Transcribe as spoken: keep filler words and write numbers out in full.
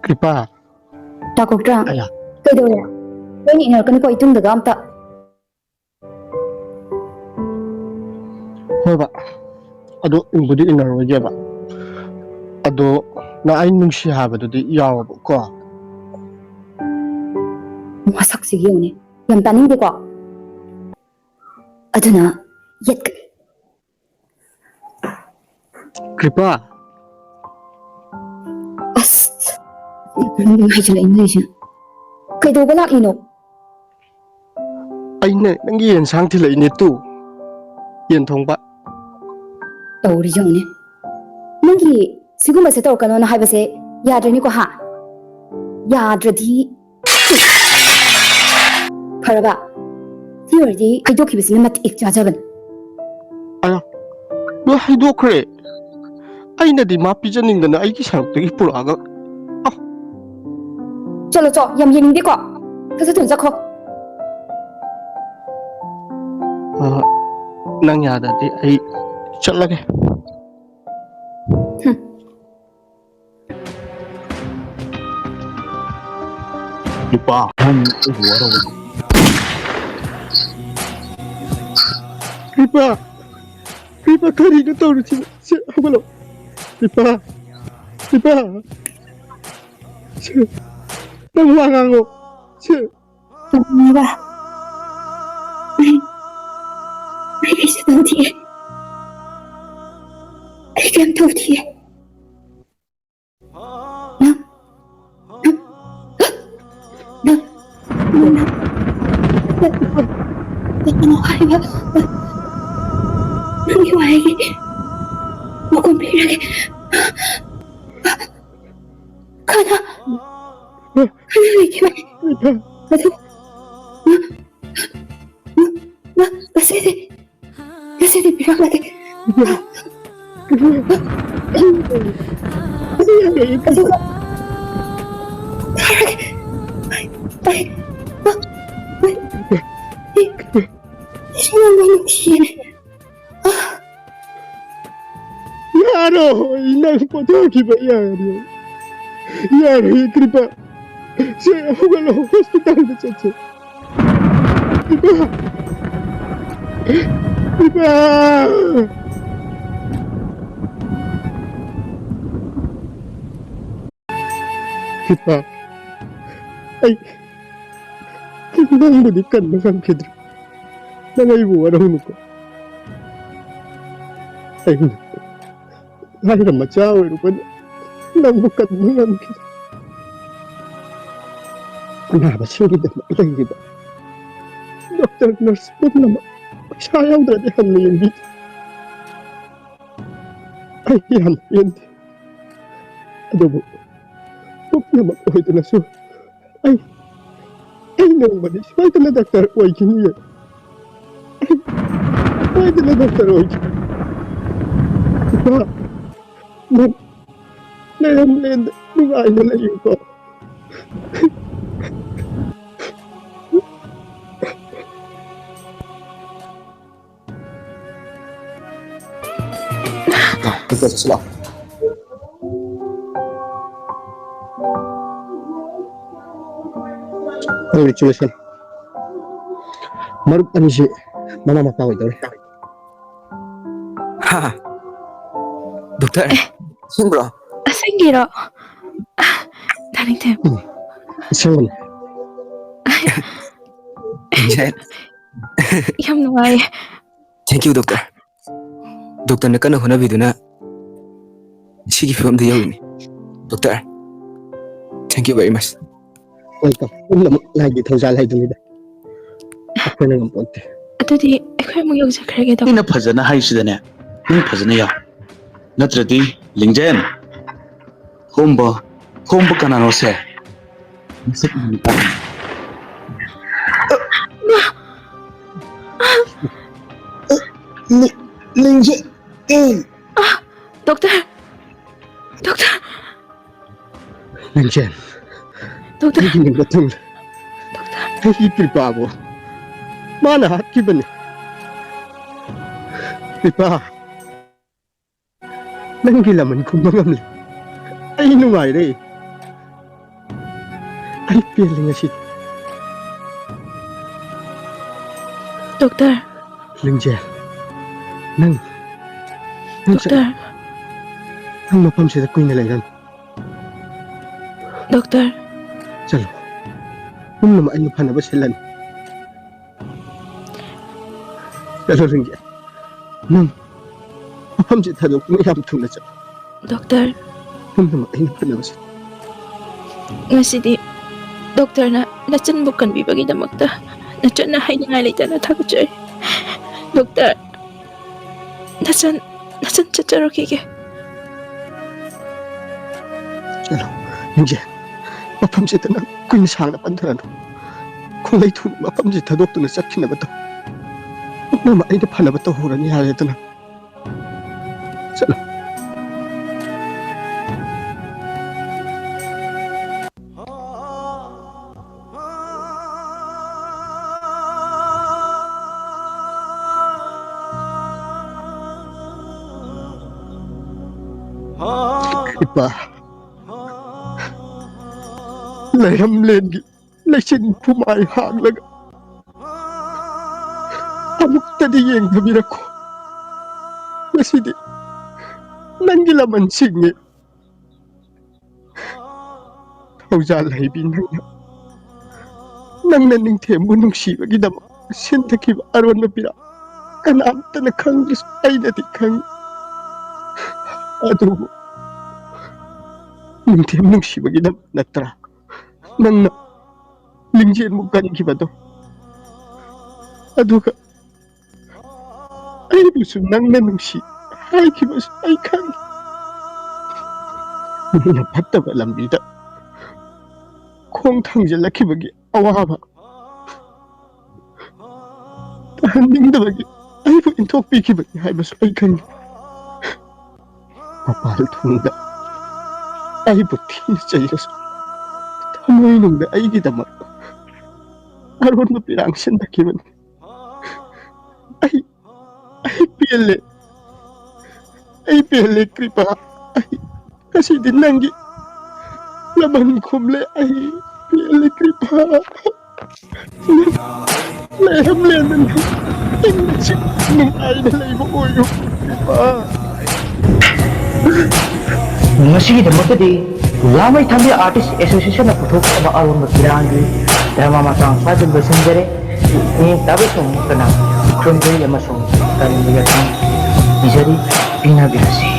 ꯀ꯭ꯔꯤꯄꯥ꯫ ꯇꯥ ꯀꯧꯇ꯭ꯔꯥ? ꯑꯌꯥ꯫ ꯀꯩꯗꯧꯔꯦ? ꯂꯣꯏꯅ ꯏꯟꯅꯔꯛꯀꯅꯤꯀꯣ, ꯑꯩ ꯇꯨꯝꯗꯒ ꯑꯝꯇ꯫ ꯍꯣꯏꯕ꯫ ꯑꯗꯣ ꯏꯟꯕꯨꯗꯤ ꯏꯟꯅꯔꯣꯏꯒꯦꯕ꯫ ꯑꯗꯣ ꯅꯪ ꯑꯩ ꯅꯨꯡꯁꯤ ꯍꯥꯏꯕꯗꯨꯗꯤ ꯌꯥꯎꯔꯕꯀꯣ? ꯃꯁꯛꯁꯤꯒ ꯌꯦꯡꯉꯨꯅꯦ꯫ ꯌꯥꯝ ꯇꯥꯅꯤꯡꯗꯦꯀꯣ? ꯑꯗꯨꯅ ꯌꯦꯠꯀꯅꯤ꯫ ꯀ꯭ꯔꯤꯄꯥ꯫ ꯑꯁ, ꯀꯩꯅꯣ ꯍꯥꯏꯖꯤꯜꯂꯛꯏꯅꯦ ꯇꯧꯔꯤꯁꯤꯅ? ꯀꯩꯗꯧꯕ ꯂꯥꯛꯂꯤꯅꯣ? ꯑꯩꯅ ꯅꯪꯒꯤ ꯌꯦꯟꯁꯥꯡ ꯊꯤꯜꯂꯛꯏꯅꯦ ꯇꯨ꯫ ꯌꯦꯟ ꯊꯣꯡꯕ꯫ ꯇꯧꯔꯤꯁꯦ ꯌꯦꯡꯉꯨꯅꯦ꯫ ꯅꯪꯒꯤ ꯁꯤꯒꯨꯝꯕꯁꯦ ꯇꯧꯔꯛꯀꯅꯣꯅ ꯍꯥꯏꯕꯁꯦ ꯌꯥꯗ꯭ꯔꯦꯅꯦꯀꯣ, ꯍꯥ? ꯌꯥꯗ꯭ꯔꯗꯤ ꯐꯔꯕ? ꯁꯤ ꯑꯣꯏꯔꯗꯤ ꯍꯩꯗꯣꯛꯈꯤꯕꯁꯤꯅ ꯃꯇꯤꯛ ꯆꯥꯖꯕꯅꯤ꯫ ꯑꯌꯥ, ꯂꯣꯏ ꯍꯩꯗꯣꯛꯈ꯭ꯔꯦ꯫ ꯑꯩꯅꯗꯤ ꯃꯥ ꯄꯤꯖꯅꯤꯡꯗꯅ ꯑꯩꯒꯤ ꯁꯔꯨꯛꯇꯒꯤ ꯄꯨꯔꯛꯑꯒ꯫ ꯑ꯫ ꯆꯠꯂꯣ, ꯆꯣ, ꯌꯥꯝ ꯌꯦꯡꯅꯤꯡꯗꯦꯀꯣ꯫ ꯁꯠ ꯁꯠ ꯊꯨꯅ ꯆꯠꯈꯣ꯫ ꯑ, ꯅꯪ ꯌꯥꯗ꯭ꯔꯗꯤ ꯑꯩ ꯆꯠꯂꯒꯦ꯫ ꯍꯨꯝ꯫ ꯅꯨꯄꯥ ꯑꯍꯟ ꯑꯣꯏꯕ ꯋꯥꯔꯧꯕ꯫ ꯀ꯭ꯔꯤꯄꯥ! ꯀ꯭ꯔꯤꯄꯥ, ꯀꯔꯤꯅꯣ ꯇꯧꯔꯤꯁꯤꯕꯣ? ꯁꯤ, ꯍꯧꯒꯠꯂꯣ꯫ ꯀ꯭ꯔꯤꯄꯥ! ꯀ꯭ꯔꯤꯄꯥ! ꯁꯤ, ꯅꯪ ꯋꯥ ꯉꯥꯡꯉꯣ꯫ ꯁꯤ꯫ ꯇꯧꯅꯤꯡꯉꯤꯕ? ꯑꯩ, ꯑꯩ ꯀꯩꯁꯨ ꯇꯧꯗꯤꯌꯦ꯫ ꯑꯩ ꯀꯩꯝ ꯇꯧꯗꯤꯌꯦ꯫ ꯅꯪ, ꯅꯪ, ꯅꯪ, ꯅꯪ, ꯅꯪ, ꯀꯩꯅꯣ ꯍꯥꯏꯕ, ꯅꯪꯒꯤ ꯋꯥꯍꯩꯒꯤ ꯃꯒꯨꯟ ꯄꯤꯔꯒꯦ꯫ ꯀꯅꯥ, ꯀꯅꯥ ꯂꯩꯒꯦ? ꯑꯗꯨ, ꯅꯪ, ꯅꯪ, ꯅꯪ, ꯉꯁꯤꯗꯤ ꯉꯁꯤꯗꯤ ꯄꯤꯔꯛꯂꯒꯦ꯫ ꯑꯗꯨꯒ ꯊꯥꯔꯒꯦ꯫ ꯑꯩ, ꯑꯩ, ꯑꯩ, ꯑꯩꯁꯨ ꯅꯪꯕꯨ ꯅꯨꯡꯁꯤꯌꯦ꯫ ꯌꯥꯔꯣꯏ, ꯅꯪ ꯄꯣꯊꯣꯛꯈꯤꯕ ꯌꯥꯔꯣꯏ꯫ ꯌꯥꯔꯣꯏ, ꯀ꯭ꯔꯤꯄꯥ꯫ ꯁꯦ, ꯍꯧꯒꯠꯂꯣ, ꯍꯣꯁꯄꯤꯇꯥꯜꯗ ꯆꯠꯁꯦ꯫ ꯀ꯭ꯔꯤꯄꯥ! ꯀ꯭ꯔꯤꯄꯥ! ꯀ꯭ꯔꯤꯄꯥ, ꯑꯩ ꯅꯪꯕꯨꯗꯤ ꯀꯟꯕ ꯉꯝꯈꯤꯗ꯭ꯔꯦ꯫ ꯅꯪ ꯑꯩꯕꯨ ꯋꯥꯔꯧꯅꯨꯀꯣ꯫ ꯑꯩꯅ ꯂꯥꯏꯔ ꯃꯆꯥ ꯑꯣꯏꯔꯨꯕꯅ ꯅꯪꯕꯨ ꯀꯟꯕ ꯉꯝꯈꯤꯗꯦ꯫ ꯑꯅꯥꯕꯁꯤꯡꯒꯤꯗꯃꯛ ꯂꯩꯔꯤꯕ ꯗꯣꯛꯇꯔ, ꯅꯔꯁ ꯄꯨꯝꯅꯃꯛ ꯄꯩꯁꯥ ꯌꯥꯎꯗ꯭ꯔꯗꯤ ꯍꯟꯅ ꯌꯦꯡꯕꯤꯗꯦ꯫ ꯑꯩ ꯌꯥꯝ ꯄꯦꯟꯗꯦ꯫ ꯑꯗꯨꯕꯨ ꯄꯨꯝꯅꯃꯛ ꯑꯣꯏꯗꯅꯁꯨ ꯑꯩ, ꯑꯩ ꯅꯣꯡꯃꯗꯤ ꯁꯣꯏꯗꯅ ꯗꯥꯛꯇꯔ ꯑꯣꯏꯈꯤꯅꯤꯌꯦ꯫ ꯑꯩ ꯁꯣꯏꯗꯅ ꯗꯥꯛꯇꯔ ꯑꯣꯏꯈꯤꯅꯤ꯫ ꯏꯄꯥ, ꯅꯪ ꯅꯌꯥꯝꯂꯦꯟꯗ ꯅꯨꯡꯉꯥꯏꯅ ꯂꯩꯌꯨꯀꯣ꯫ ꯂꯥꯛꯑꯣ, ꯄꯤꯛꯆꯔ ꯆꯠꯁꯤ ꯂꯥꯛꯑꯣ꯫ ꯅꯪ ꯂꯤꯆꯨ ꯂꯩꯁꯜ꯫ ꯃꯔꯨꯞ ꯑꯅꯤꯁꯤ ꯃꯃꯥ ꯃꯄꯥ ꯑꯣꯏꯗꯧꯔꯦ꯫ ꯍꯥ? ꯗꯣꯛꯇꯔ, ꯑꯦ꯫ ꯑꯁꯦꯡꯕ꯭ꯔꯣ? ꯑꯁꯦꯡꯒꯤꯔꯣ? ꯇꯥꯅꯤꯡꯗꯦ꯫ ꯎꯝ, ꯑꯁꯦꯡꯕꯅꯦ꯫ ꯌꯥꯝ ꯅꯨꯡꯉꯥꯏꯌꯦ꯫ Thank you, doctor. ꯗꯣꯛꯇꯔꯅ ꯀꯟꯅ ꯍꯣꯠꯅꯕꯤꯗꯨꯅ ꯁꯤꯒꯤ ꯐꯤꯕꯝꯗ ꯌꯧꯔꯤꯅꯤ꯫ Doctor, thank you very much꯫ Welcome꯫ ꯄꯨꯝꯅꯃꯛ ꯂꯥꯏꯒꯤ ꯊꯧꯖꯥꯜ ꯍꯥꯏꯗꯨꯅꯤꯗ꯫ ꯑꯩꯈꯣꯏꯅ ꯉꯝꯄꯣꯟꯇꯦ꯫ ꯑꯗꯨꯗꯤ ꯑꯩꯈꯣꯏ ꯑꯃꯨꯛ ꯌꯧꯖꯈ꯭ꯔꯒꯦ, ꯗꯣꯛꯇꯔ꯫ ꯑꯩꯅ ꯐꯖꯅ ꯍꯥꯏꯁꯤꯗꯅꯦ, ꯅꯪ ꯐꯖꯅ ꯌꯥꯎ꯫ ꯅꯠꯇ꯭ꯔꯗꯤ, ꯂꯤꯡꯖꯦꯟ, ꯈꯣꯝꯕ, ꯈꯣꯝꯕ ꯀꯅꯥꯅꯣꯁꯦ? ꯃꯁꯛ ꯌꯦꯡ ꯇꯥꯔꯦ꯫ ꯃꯥ! ꯂꯤ-, ꯂꯤꯡꯖꯦꯟ! ꯑꯦ! ꯑꯥ! ꯗꯣꯛꯇꯔ! ꯗꯣꯛꯇꯔ! ꯂꯤꯡꯖꯦꯟ! ꯗꯣꯛꯇꯔ! ꯑꯩꯒꯤ ꯅꯤꯡꯕ ꯊꯨꯡꯂꯦ꯫ ꯗꯣꯛꯇꯔ! ꯑꯩꯒꯤ ꯀ꯭ꯔꯤꯄꯥꯕꯨ ꯃꯥꯅ ꯍꯥꯠꯈꯤꯕꯅꯤ꯫ ꯀ꯭ꯔꯤꯄꯥ! ꯅꯪꯒꯤ ꯂꯃꯟ ꯈꯨꯝꯕ ꯉꯝꯂꯦ꯫ ꯑꯩ ꯅꯨꯡꯉꯥꯏꯔꯦ꯫ ꯑꯩ ꯄꯦꯜꯂꯦ ꯉꯁꯤ꯫ ꯗꯣꯛꯇꯔ꯫ ꯂꯤꯡꯖꯦꯜ, ꯅꯪ, ꯅꯪ ꯆꯠ-, ꯗꯣꯛꯇꯔ꯫ ꯅꯪ ꯃꯐꯝꯁꯤꯗ ꯀꯨꯏꯅ ꯂꯩꯔꯅꯨ꯫ ꯗꯣꯛꯇꯔ꯫ ꯆꯠꯂꯣ꯫ ꯄꯨꯝꯅꯃꯛ ꯑꯩꯅ ꯐꯅꯕ ꯁꯤꯜꯂꯅꯤ꯫ ꯆꯠꯂꯣ ꯂꯤꯡꯖꯦꯜ꯫ ꯅꯪ ꯃꯐꯝꯁꯤ ꯊꯥꯗꯣꯛꯇꯨꯅ ꯌꯥꯝ ꯊꯨꯅ ꯆꯠꯂꯣ꯫ ꯗꯣꯛꯇꯔ꯫ ꯄꯨꯝꯅꯃꯛ ꯑꯩꯅ ꯐꯅꯕ ꯁꯤꯜ-, ꯉꯁꯤꯗꯤ ꯗꯣꯛꯇꯔꯅ ꯅꯆꯟꯕꯨ ꯀꯟꯕꯤꯕꯒꯤꯗꯃꯛꯇ ꯅꯆꯟꯅ ꯍꯥꯏꯅꯤꯡꯉꯥꯏ ꯂꯩꯇꯅ ꯊꯥꯒꯠꯆꯔꯤ꯫ ꯗꯣꯛꯇꯔ, ꯅꯆꯟ, ꯅꯆꯟ ꯆꯠꯆꯔꯨꯈꯤꯒꯦ꯫ ꯆꯠꯂꯣ, ꯂꯤꯡꯖꯦꯜ꯫ ꯃꯐꯝꯁꯤꯗ ꯅꯪ ꯀꯨꯏꯅ ꯁꯥꯡꯅ ꯄꯟꯊꯔꯅꯨ꯫ ꯈꯣꯡꯂꯩ ꯊꯨꯅ ꯃꯐꯝꯁꯤ ꯊꯥꯗꯣꯛꯇꯨꯅ ꯆꯠꯈꯤꯅꯕ ꯇꯧ꯫ ꯄꯨꯝꯅꯃꯛ ꯑꯩꯅ ꯐꯅꯕ ꯇꯧꯍꯧꯔꯅꯤ ꯍꯥꯏꯔꯦꯗꯅ꯫ ꯆꯠꯂꯣ꯫ ꯏꯄꯥ, ꯂꯩꯔꯝꯂꯦꯟꯒꯤ ꯂꯩꯆꯤꯟ ꯐꯨꯃꯥꯏ ꯍꯥꯡꯂꯒ ꯑꯃꯨꯛꯇꯗꯤ ꯌꯦꯡꯊꯕꯤꯔꯛꯈꯣ꯫ ꯉꯁꯤꯗꯤ ꯅꯪꯒꯤ ꯂꯃꯟꯁꯤꯡꯅꯤ꯫ ꯊꯧꯖꯥꯜ ꯍꯩꯕꯤ ꯅꯪꯅ, ꯅꯪꯅ ꯅꯤꯡꯊꯦꯝꯕꯨ ꯅꯨꯡꯁꯤꯕꯒꯤꯗꯃꯛ ꯁꯤꯟꯊꯈꯤꯕ ꯑꯔꯣꯟꯕ ꯄꯤꯔꯥꯡ ꯀꯅꯥꯝꯇꯅ ꯈꯪꯗ꯭ꯔꯁꯨ ꯑꯩꯅꯗꯤ ꯈꯪꯏ꯫ ꯑꯗꯨꯕꯨ ꯅꯤꯡꯊꯦꯝ ꯅꯨꯡꯁꯤꯕꯒꯤꯗꯃꯛ ꯅꯠꯇ꯭ꯔꯥ ꯅꯪꯅ ꯂꯤꯡꯖꯦꯜꯕꯨ ꯀꯟꯈꯤꯕꯗꯣ? ꯑꯗꯨꯒ ꯑꯩꯕꯨꯁꯨ ꯅꯪꯅ ꯅꯨꯡꯁꯤ ꯍꯥꯏꯈꯤꯕꯁꯨ ꯑꯩ ꯈꯪꯏ꯫ ꯅꯪꯅ ꯐꯠꯇꯕ ꯂꯝꯕꯤꯗ ꯈꯣꯡ ꯊꯥꯡꯖꯤꯜꯂꯛꯈꯤꯕꯒꯤ ꯑꯋꯥꯕ ꯇꯥꯍꯟꯅꯤꯡꯗꯕꯒꯤ ꯑꯩꯕꯨ ꯏꯟꯊꯣꯛꯄꯤꯈꯤꯕꯅꯤ ꯍꯥꯏꯕꯁꯨ ꯑꯩ ꯈꯪꯏ꯫ ꯃꯄꯥꯟ ꯊꯣꯡꯗ ꯑꯩꯕꯨ ꯊꯤꯅ ꯆꯩꯔꯁꯨ, ꯊꯃꯣꯏꯅꯨꯡꯗ ꯑꯩꯒꯤꯗꯃꯛ ꯑꯔꯣꯟꯕ ꯄꯤꯔꯥꯡ ꯁꯤꯟꯊꯈꯤꯕꯅꯤ꯫ ꯑꯩ, ꯑꯩ ꯄꯦꯜꯂꯦ꯫ ꯑꯩ ꯄꯦꯜꯂꯦ, ꯀ꯭ꯔꯤꯄꯥ꯫ ꯑꯩ ꯉꯁꯤꯗꯤ ꯅꯪꯒꯤ ꯂꯃꯟ ꯈꯨꯝꯂꯦ꯫ ꯑꯩ ꯍꯦꯜꯂꯤ ꯀ꯭ꯔꯤꯄꯥ꯫ ꯂꯩꯔꯝꯂꯦꯗꯅ ꯏꯪꯅ ꯆꯤꯛꯅ ꯅꯨꯡꯉꯥꯏꯅ ꯂꯩꯕ ꯑꯣꯏꯌꯨ ꯀ꯭ꯔꯤꯄꯥ꯫ ꯉꯁꯤꯒꯤꯗꯃꯛꯇꯗꯤ ꯂꯥꯃꯩ ꯊꯥꯡꯒꯤ ꯑꯥꯔꯇꯤꯁ ꯑꯦꯁꯣꯁꯤꯌꯦꯁꯟꯅ ꯄꯨꯊꯣꯛꯆꯕ ꯑꯔꯣꯟꯕ ꯄꯤꯔꯥꯡꯒꯤ ꯗ꯭ꯔꯃꯥ ꯃꯆꯥ ꯃꯆꯥꯗꯨ ꯂꯣꯏꯁꯤꯟꯖꯔꯦ꯫ ꯅꯤꯡꯇꯥꯕ ꯁꯣꯡ ꯀꯅꯥ ꯈꯨꯔꯨꯝꯖꯔꯤ ꯑꯃꯁꯨꯡ ꯀꯔꯤꯒꯤ ꯌꯥꯊꯪ ꯄꯤꯖꯔꯤ, ꯄꯤꯅꯕꯤꯔꯁꯤ꯫